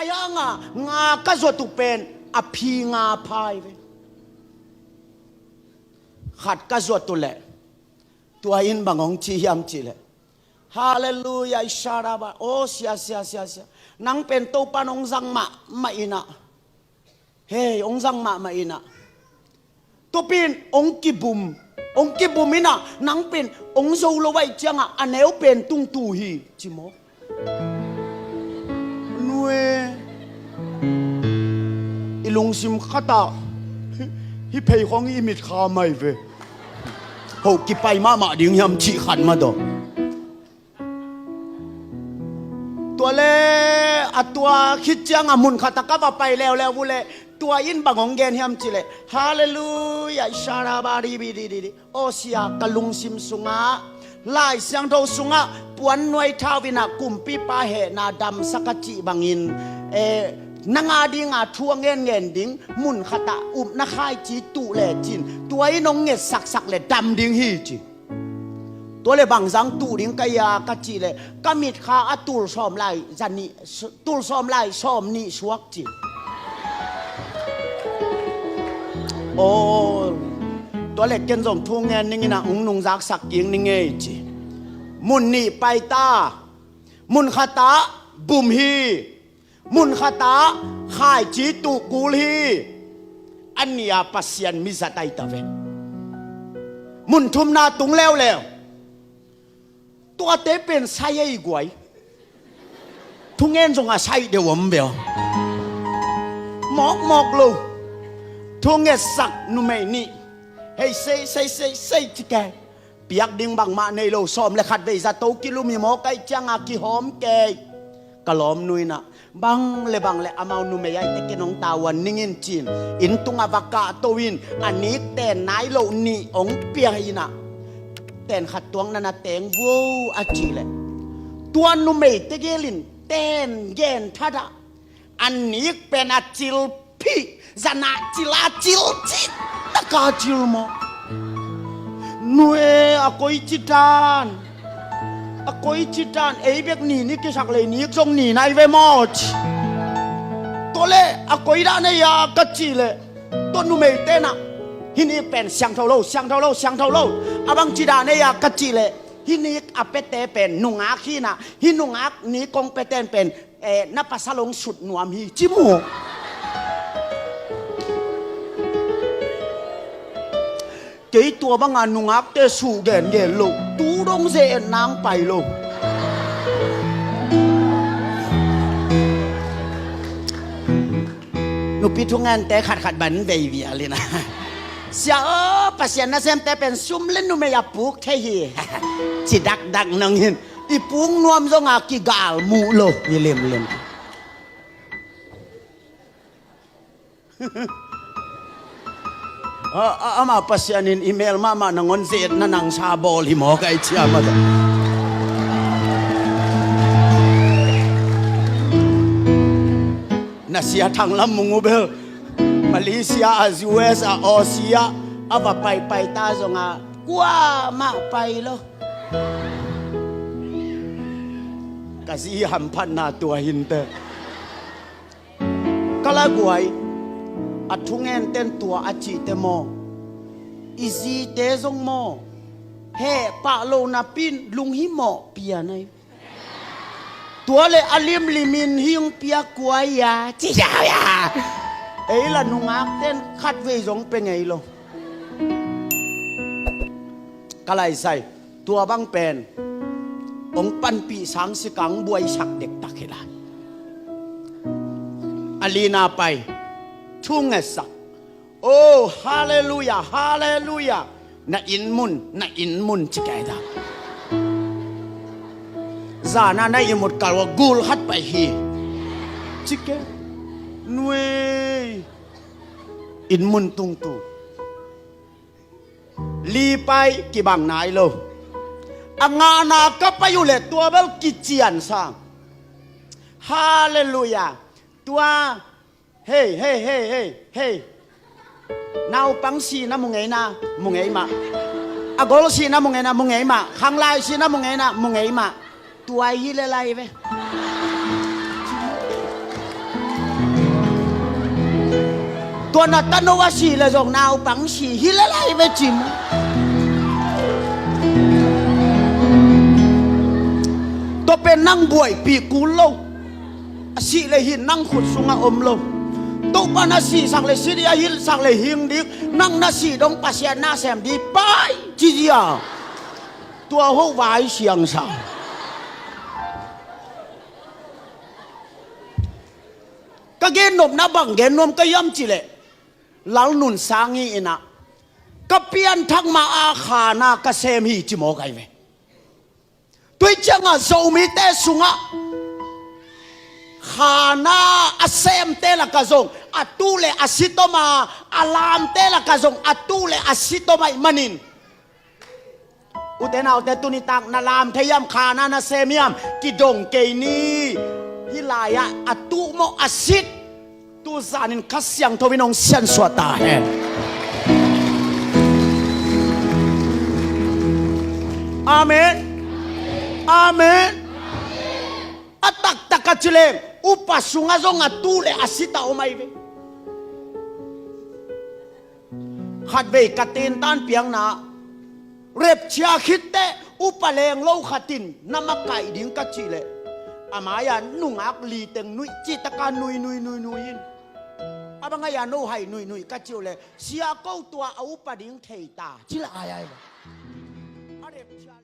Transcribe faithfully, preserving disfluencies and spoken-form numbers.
Ai hanga nga ka zuat uh pen a phi nga phai ve. Khat ka zuat uh leh tua in bang hong ci hiam cih leh, Halleluiah, i sharaba, oh sia sia sia sia, nang pen Topan hong zang mahmah inah. Hei, hong zang mahmah inah. Tua pen hong kibum, hong kibum inah, nang pen hong zo lo ahih ciangah a neu pen tungtu hi, ci maw. Nue, i lungsim khatah hih phei khong i mitkha mai ve. Ho kipai mahmah ding hiam cih khat mah dong. Tua le a tua khit ciangah mun khatah ka va pai leuleu uh leh tua in bang hong gen hiam cih leh, Halleluiah, i sharaba di bi di di di, oh sia, ka lungsim sungah, Lai Siangtho sungah puan nuai thau inah kumpipa hehna damsak a cih bangin, eh, nang a dinga thu a ngenngen ding, mun khatah upna khaici tuh lecin tua in hong ngetsaksak le dam ding hi ci. Tua le bangzang tuh ding ka hia ka cih leh, ka mitkha a tul sawm lai za nih, tul sawm lai sawm nih suak ci. Aw, tua le ken zong thu ngen ning inah hong nungzaksak kik ning ei ci. Mun nih pai ta, mun khatah bum hi. Mun khatah khaici tuh kul hi. A nih a Pasian mi zat ai ta ve. Mun thumna tung leuleu. Tuate pen sai ei guai. Thungen zong a sai deuh om ve aw. Mawkmawk lo. Thu ngetsak numei nih. Hei sei sei sei sei ci kei. Piak ding bangmah nei lo, sawm le khat vei zato kilum hi maw, ka hih cianga kihawm kei. Ka lawmnu inah bang le bang le amau numei aite ken hong tavuan ning in ci-in inn tungah va kahto in a nik ten nai loh nih hong pia inah, ten khat tuang nana teng vuo a cih leh, tua numei tegel in ten gen thatah a nik pen a cil phih, zana cila cil cih taka cil maw. Nue, a koi citan, a koi citan, ei bek ni ni kisak lei nik zong ni nai ve maw ci. Tua le a koi dah nei a ka cih leh, tua numei tenah hih nik pen siangtho lo, siangtho lo, siangtho lo. A bang ci dah nei a ka cih leh, hih nik a piate pen nungak hi inah, hih nungak nik kong piaten pen eh, na pasal hong sut nuam hi ci maw. Kei tua banga nungakte suh gengen lo, tu dong ze-et nang pai lo. Nupi thungente khatkhat ban vei vial inah, sia aw, Pasian nasemte pen sum le numei a puk thei hi. Ci dakdak nang hin. I pung nuam zonga kigal muh lo hi limlim. A, a, ama Pasian in i mel mahmah nangawn ze-etna nangsa bawl hi maw, ka i ciam a. Na sia Thang Lam Mung uh bel Malaysia ah, U S ah, Aussie ah a va paipai ta zonga kuamah pai lo. Ka zi hamphatna tua hinte. Ka laguai, a thungenten tua a cihte maw, i zite zong maw, heh pah lo napi-in lunghimawh pian ahi. Tua le a limlimin hih hong piak kuai a ci zaw a. Ei la nungakten khatvei zong pe ngei lo. Ka laisai, tua bang pen hong panpih sang sikang buaisak dektak hi lai. A lina pai, thu ngetsak. Oh, halleluiah, halleluiah. Na inn mun, na inn mun ci kei da. Zana na ihmut kalh ua gul khat pai hi. Ci kei. Nuei. Inn mun tungtu. Li pai kibang nai lo. A ngahna ka pai uh leh tua bel kician sang. Halleluiah. Tua, hei, hei, hei, hei, hei. Naupang sihna mu ngei na, mu ngei mah. A gol sihna mu ngei na, mu ngei mah. Khanglai sihna mu ngei na, mu ngei mah. Tua hi le lai ve. Pana tano a sih le zong naupang sih hi le lai ve cim. Tua pen nang buaipih kul lo. A sih le hin nang khut sungah om lo. Topa na sihsak le sih ding, a hilhsak le hing ding, nang na sih dong Pasian na sem ding pai ci zia. Tua ho vai siangsa. Ka gennopna bang gennuam ka hiam cileh, Lal Nun Sang i inah ka pianthak ma a khana ka sem hi ci mawk ai ve. Tua ciangah Zomite sungah khana a semte lakah zong a tuh le a sit om a, a lamte lakah zong a tuh le a sit om ahih manin, ute naute, tuni tak na lam thei hiam, khana na sem hiam, kidong kei ni. Hih lai-ah a tuh maw a sit, tuzanin Kha Siangtho in hong siansuah ta hen. Amen. Amen. A taktak a ci leng upa sungah zong a tuh le a sit a om ai ve. Khatvei ka tentan piakna, rapture khit teh upa lenglo khat in na makaih ding ka cih leh, a mai-a nungak li teng nuih, cih taka nuih nuih nuih nuih in, a bang ai-a no hai nuih nuih ka cih uh leh, sia ko tua a upa ding thei ta ci la ai ai. A rapture